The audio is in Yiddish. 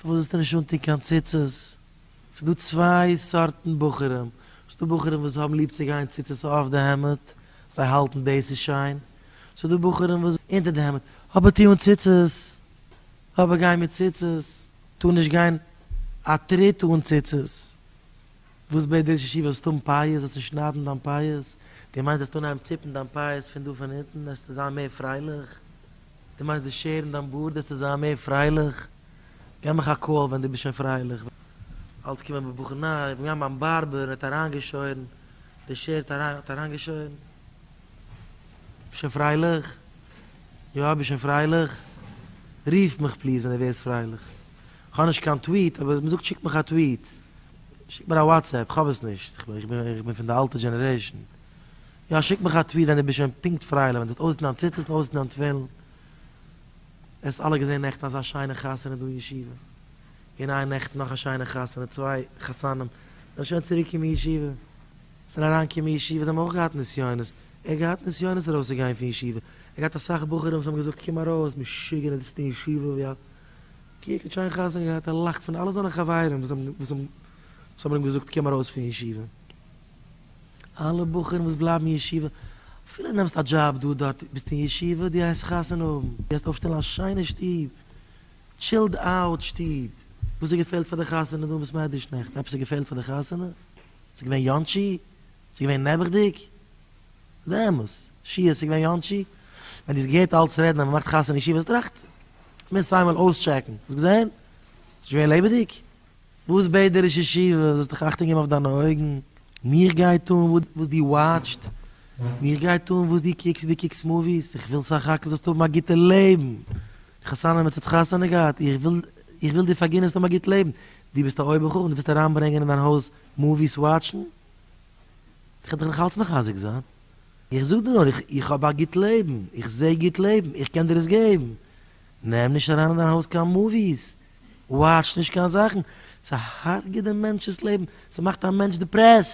פארוואס זאלסטו נישט אנטון קיין ציצית? ס'איז דא צוויי סארטן בחורים, ס'איז דא בחורים וואס האבן ליב צו גיין ציצית אויף די העמד, זיי האלטן דאס איז שיין, ס'איז דא בחורים וואס אונטער די העמד, אבער טו אן ציצית, אבער גיי מיט ציצית, טאר נישט גיין א טריט אן ציצית. וואס בעט דער ראש ישיבה זאלסט האבן פאות, זאלסט נישט שניידן דיין פאות, דו מיינסט וועסט אנהייבן ציפן דיין פאות פון דא פון אונטן וועסטו זיין מער פרייליך? דו מיינסט די שערן דיין בארד וועסטו זיין מער פרייליך? געב מיך א call ווען דו ביסט שוין פרייליך. אלץ קומען בבחור ניין, איך בין געגאנגען ביים barber ער האט אריינגעשוירן, די שער האט אריין האט אריינגעשוירן. ביסט שוין פרייליך? יא ביסט שוין פרייליך? רוף מיך please ווען דו ווערסט פרייליך. כ'האב נישט קיין tweet אבער מ'זאגט שיק מיך א tweet. שיק מיר א WhatsApp, כ'האב עס נישט, איך בין פון די אלטע generation. יא שיק מיך א tweet ווען דו ביסט שוין פונקט פרייליך, ווען דו האסט אויסגעטון דיין ציצית און אויסגעטון דיין תפילין. עס אלע געזען נעכטן אזא שיינע חתונה דא אין ישיבה. און איין נעכטן נאך א שיינע חתונה, צוויי חתנים זענען שוין צוריק קומען ישיבה. פון אריין קומען ישיבה זיי האבן אויך געהאט נסיונות. ער האט געהאט נסיונות ארויס צו גיין פון ישיבה. ער האט געהאט אסאך בחורים וואס האבן געזאגט קום ארויס, משוגענער זיצט אין ישיבה ווי א קוק האט שיין חתונה געהאט, ער לאכט פון אלע זיינע חברים וואס האבן וואס האבן אים געזאגט קום ארויס פון ישיבה. אלע בחורים וואס בלייבן אין ישיבה, אפילו נעמסט א דזשאב דא דארט, ביסט אין ישיבה, דו הייסט חתונה האבן, דו גייסט אויפשטעלן א שיינע שטוב, chilled out שטוב, וואס איז געפעלט פאר די חתונה דא אין בית מדרש נעכטן? עפעס איז געפעלט פאר די חתונה? ס'איז געווען יאנטשי? ס'איז געווען נעבעכדיג? די אמת, שיע, ס'איז געווען יאנטשי? ווען דו האסט געהערט אלץ רעדן אז מ'מאכט חתונה אין ישיבה, האסט געטראכט, מוז איינמאל אויסטשעקן, האסט געזען? ס'איז נישט געווען לעבעדיג? וואס בעט דער ראש ישיבה? זאלסט דיך אכטונג געבן אויף דיינע אויגן. מיך גייט אן וואס דו watch סט, מיך גייט אן וואס דו קוקסט, דו קוקסט movies, איך וויל סך הכל זאלסט האבן א גוטע לעבן. חתנים האט יעצט חתונה געהאט, איך וויל איך וויל דיר פארגינען זאלסט האבן א גוט לעבן. דו ביסט א אויבערחכם, דו ווילסט אריינברענגען אין דיין הויז movies watch ן? איך וועל דיך נאכאלץ מחזק זיין. איך זאג דיר נאר, איך האב א גוט לעבן, איך זע גוט לעבן, איך קען דיר עס געבן. נעם נישט אריין אין דיין הויז קיין movies, watch נישט קיין זאכן, ס'הרג'עט דעם מענטש'ס לעבן, ס'מאכט א מענטש depressed.